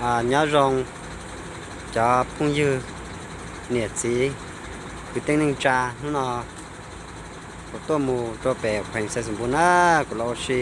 Nyob zoo cov phooj ywg, niam txiv, kwv tij neej tsa, hnub no kuv tuaj mus rau pem kheem Xais Xus Npus na, kuv los ua si.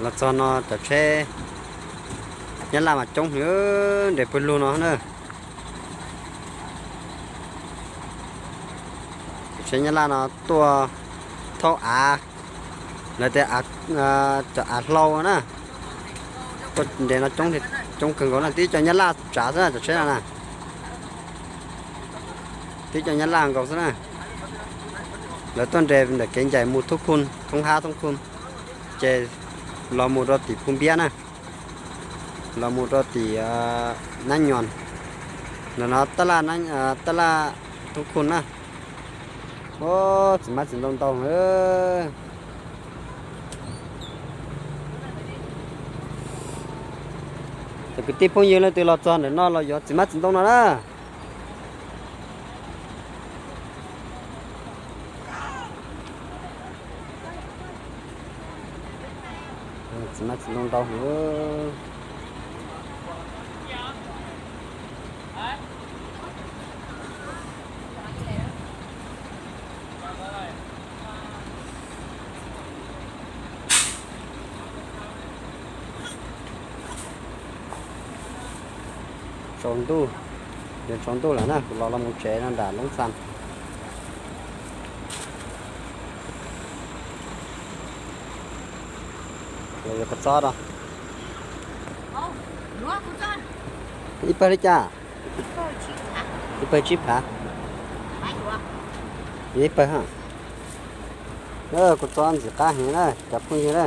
Los txog no cov tsheb Nyab Laj mas coob heev, nres pawg lug no na. Cov tsheb Nyab Laj no tuaj thauj av, lawv tias cov av hlau na. Tuaj nres no coob kawg nkaus na, tib co Nyab Laj tsav xwb na cov tsheb no na. Tib co Nyab Laj nkaus xwb na. Lawv tuaj nres ntawm kev ncaim mus Thoob Khun, Thoob Hab, Thoob Khun, ces los mus rau tim Phu Npiab na, los mus rau tim Nab Nyos, ntawm no Tab Laj, Tab Laj Thoob Khun na. Txiv hmab txiv ntoo ntau. Cov kwv tij phooj ywg leej twg los txog ntawm no los yuav txiv hmab txiv ntoo no na. Txiv hmab txiv ntoo ntau heev. Tsaus ntuj, yuav tsaus ntuj lawm na, kuv los los mus tsev no nram Loob Xas. Los yuav kua txob no. Ib pawg li cas? Ib pawg tsib phav. Yuav ib pawg ha. Kua txob ntxim qab heev na cov phooj ywg na.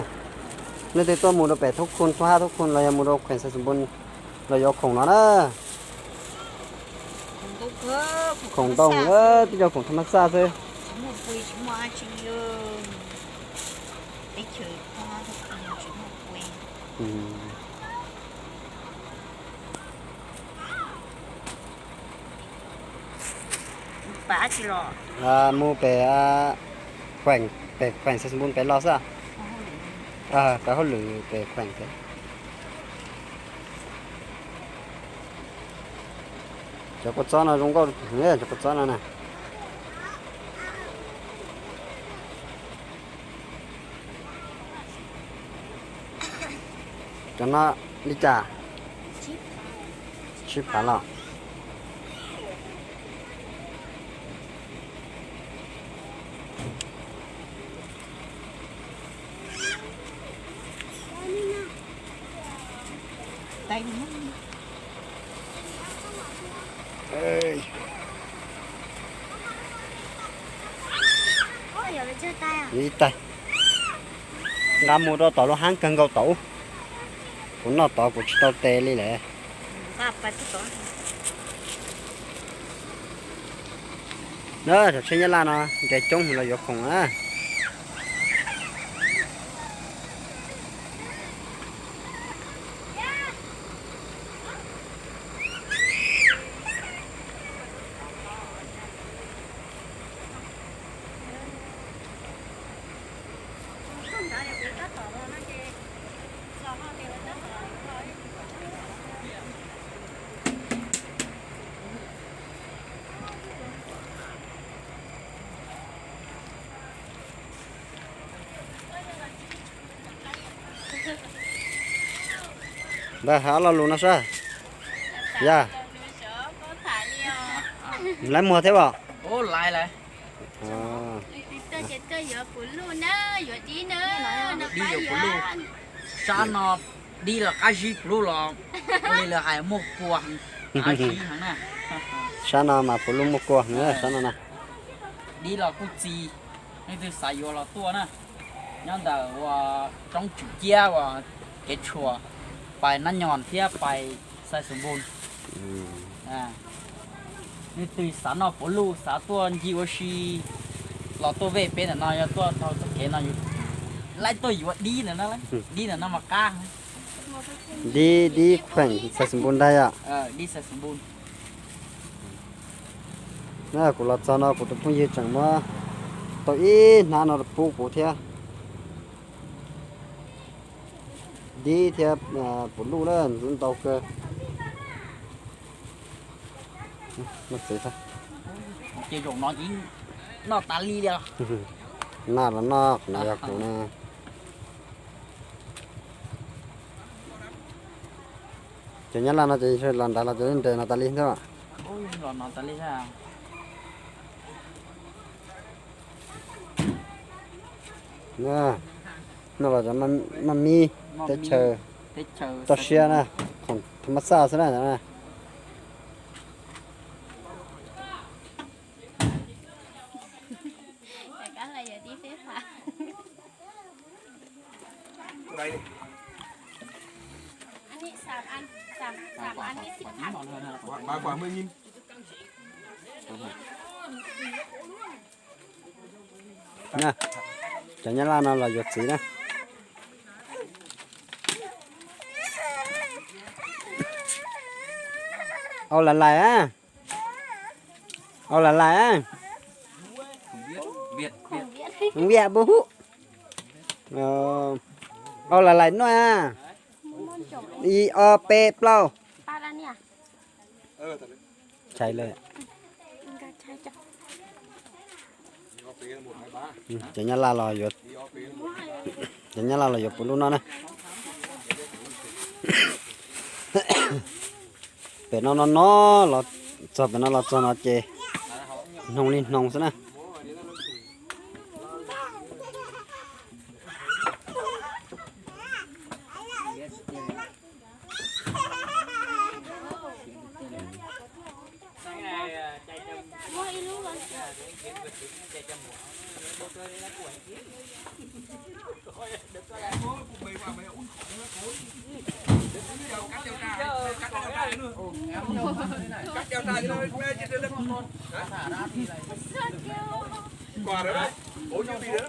Leej twg tuaj mus rau pem Thoob Khun, Thoob Hab, Thoob Khun los yog mus rau kheem Xais Xus Npus los yuav khoom no na. Khoom ntau, tib co khoom tham mas xaj xwb. Mus pem, pem kheem Xais Xus Npus pem los xwb. Pem hauj lwm pem kheem pem. Cov kua txob no zoo nkauj, cov kua txob no na. Cov no li cas? Tsib phav los. Ib tais, nqa mus rau tom lub hab kawg nkaus tom ub. Kuv noj tod kuv tsis tau tes li lawm. Na, cov tsheb Nyab Laj no nres coob los yuav khoom na. Ntawd hais ob lo lus no saib. Yog lawv muag thiab os. Sab no dib los qab zib, pluv los ua li lawv hais muaj kua heev. Sab no mas pluv muaj kua heev sab no na. Dib los kuj txi, leej twg xav yuav los tuaj na. Nyob ntawm ua roob Tswm Ciab uas kev tshuam pais Nab Nyos thiab pais Xais Xus Npus. Leej twg xav noj puav luj xav tuaj ncig ua si los tuaj vej peb ntawm no, yog tuaj dhau txoj kev no yus laib tuaj yuav dib ntawm no, dib ntawm no mas qab. Dib, dib kheem Xais Xus Npus ntag yom. Dib Xais Xus Npus. Na kuv los txog no kuv tus phooj ywg tseem muab tau ib hnab no pub kuv thiab. Dib thiab puav luj na, ntau kawg. Noj txiv xwb. Ces zaum no ces noj tas li li os. Noj los noj, qhov no yog kuv na. Cov Nyab Laj no ces los nrad los cov nres no tas li xwb. Los no tas li xwb. Noj los cov maj mib teb chaws toj siab na, khoom tha mab xaj xwb na. Cov Nyab Laj no los yuav txiv na. Au lais lais, au lais lais, viam pub hub, au lais lais nuaj, ib ob peb plaub. Cov Nyab Laj los yuav, cov Nyab Laj los yuav puv luj noj na. Pem no no no los txog, pem no los txog no ces hnoos li hnoos xwb na.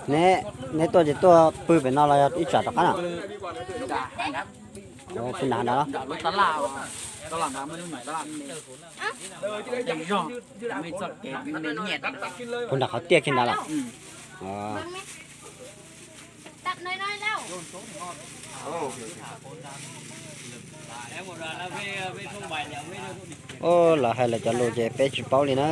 Neb, neb tuaj ces tuaj pw pem no los yog ib tsam rov qab na? Pw nram nrad los? Pw nram qhov tiaj kiag nrad lawm. Lawv hais lawv cov lus ces peb tsis paub li na.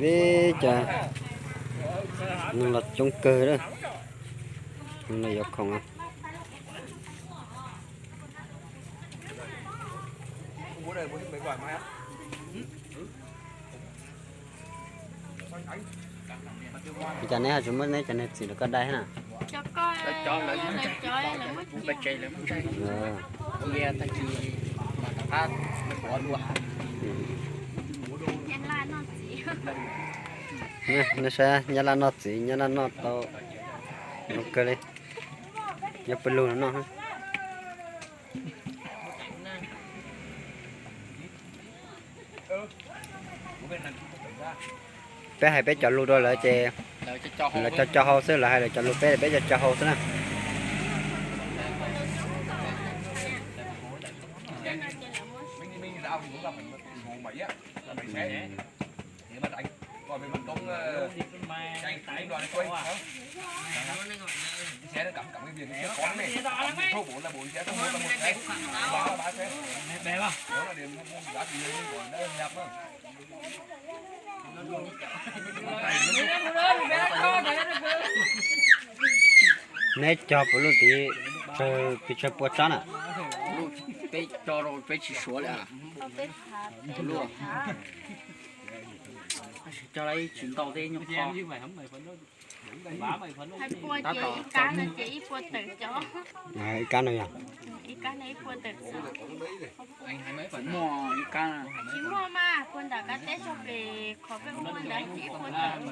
Peb cov neeg los coob kawg, neeg los yuav khoom. Cas neb ho tsis muab neb cov niag txiv rau koj dai na? Nej saib, Nyab Laj noj txiv, Nyab Laj noj tau zoo kawg li. Nyob pw lug no noj. Peb hais peb cov lus rau lawv ces lawv cov co hau xwb, lawv hais lawv cov lus, peb peb cov co hau xwb na. Neb cog puav leej tiv tsawg, tiv tsawg pua tsob na? Peb cog rau peb tsis suav li. Cog lawm tsis ntau thiab nyuag qho. Hais pua ces ib kab no ces ib puas tawm cov. Ib kab no yog? Ib kab no ib puas tawm xwb. Muaj ib kab. Tsis muaj mas, puag nram qab teb tso pem qhov peb muaj ntawd ces ib puas tawm.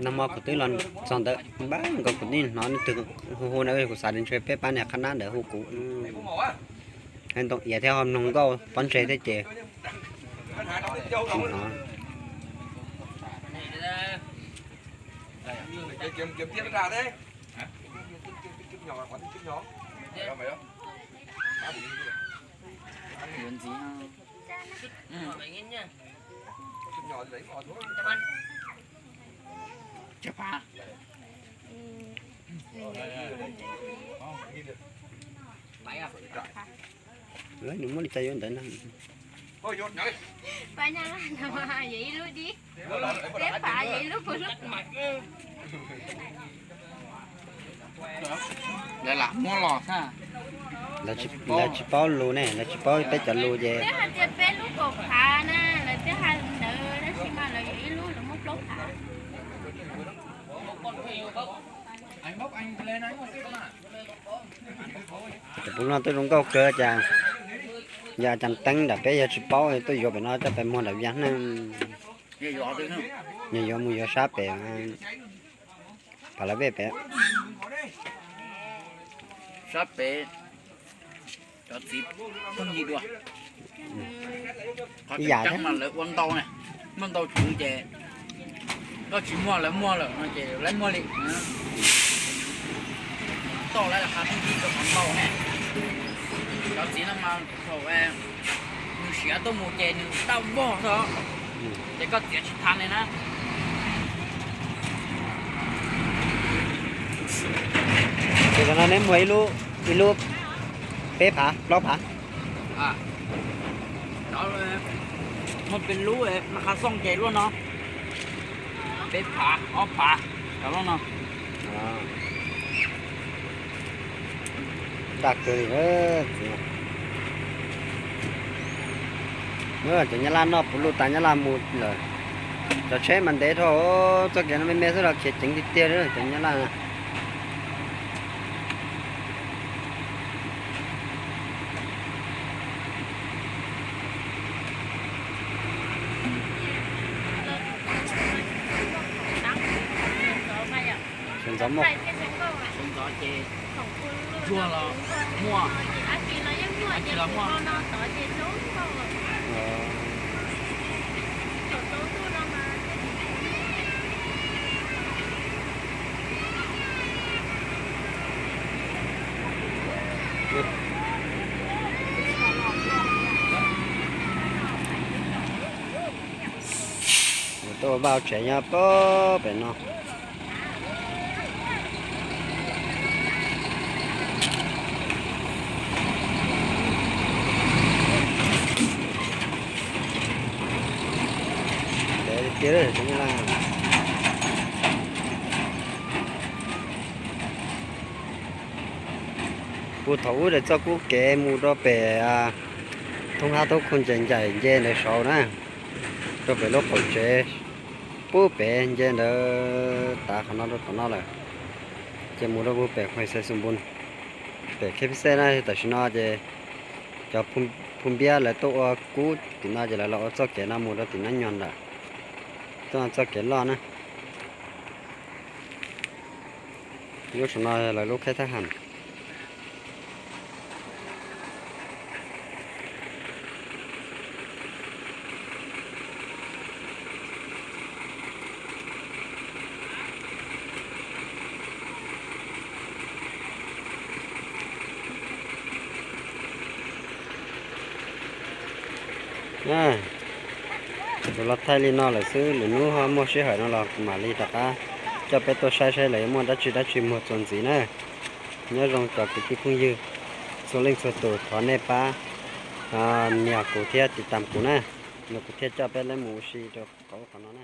Nag hmo kuv twb los txog ntawd, npaj nkaus kuv twb hnov leej twg hu hu na, kuv xav tias ntshe peb pab niag qhab nab ntawd hu kuv. Ntoo iav thiab ho mloog nkauj pob ntseg thiab ces tsis hnov. Yuav ntxiv. Nws muab li cas yuav ntawd na. Pab nyab laj no yog ib lub dib, peb phav yog ib lub puv lub. Lawv lam muab los xwb. Lawv tsis paub lus ne, lawv tsis paub peb cov lus ces. Twb hais tias peb lub kaum phav na, lawv twb hais ntawd tab sis mas lawv yog ib lub lawv muab plaub phav. Cov puv lub no twb zoo nkauj kawg cas. Yog cas teeb nram peb yog tsis paub tuaj yuav pem no coj pem muag nram Viaj Neej. Nws yuav mus yuav sab pem, phav lawv vej pem. Sab pem cov txiv pheej yig dua. Qhov tseem ceeb mas lawv ua ntau ne, muaj ntau tsev ces koj tsis muag lawv muag lawm no ces lawv muag li. Toj lawv qhov pheej yig dua qhov ntau ne. Cov txiv no mas thaum nws siav tuaj mus ces nws daj vog xwb, ces koj txiav tsis tau li na. Ces tam no neb muag ib lub peb phav plaub phav. Muaj peb lub mas qhov xooj ces lub no peb phav ob phav cov lub no. Daj kawg li. Cov Nyab Laj noj puv lub tas Nyab Laj mus lawm. Cov tsheb mas ntev dhau, txoj kev no me me xwb los khiav ceev tiag tiag li cov Nyab Laj na. Sawv ntxov muaj, sawv ntxov ces zuag los muaj, dab tsi los muaj. Tuaj ua vaj ua tsev nyob pem no. Ntev tiag. Puag thaum ub ntawm txoj kub kev mus rau pem thoob hab thoob khaug ncaim ncaim nce ntawd saud na, rau pem lub qaum tsev puag pem nce ntawd tav qhov no rau tom no lawm, ces mus rau puag pem Huaixaixumbun, pem Khexej na. Tam sim no ces cov phu npiab lawv tuaj ua kub tim no ces lawv los ua txoj kev no mus rau tim Nab Nyog nram, tuaj txoj kev loj na. Lub saum no lawv lub khej thab ham. Kuv los thaij li no lawm xwb, lwm hnub ho muaj sij hawm no los kuv mam li rov qab coj peb tuaj saib saib lawv yuav muaj dab tsi dab tsi muag txuas ntxiv na. Nyob zoo cov kwv tij phooj ywg txhua leej txhua tus, thov nej pab nias kuv thiab tiv tam kuv na, no kuv thiaj coj peb lawv mus ua si rau qhov ub qhov no na.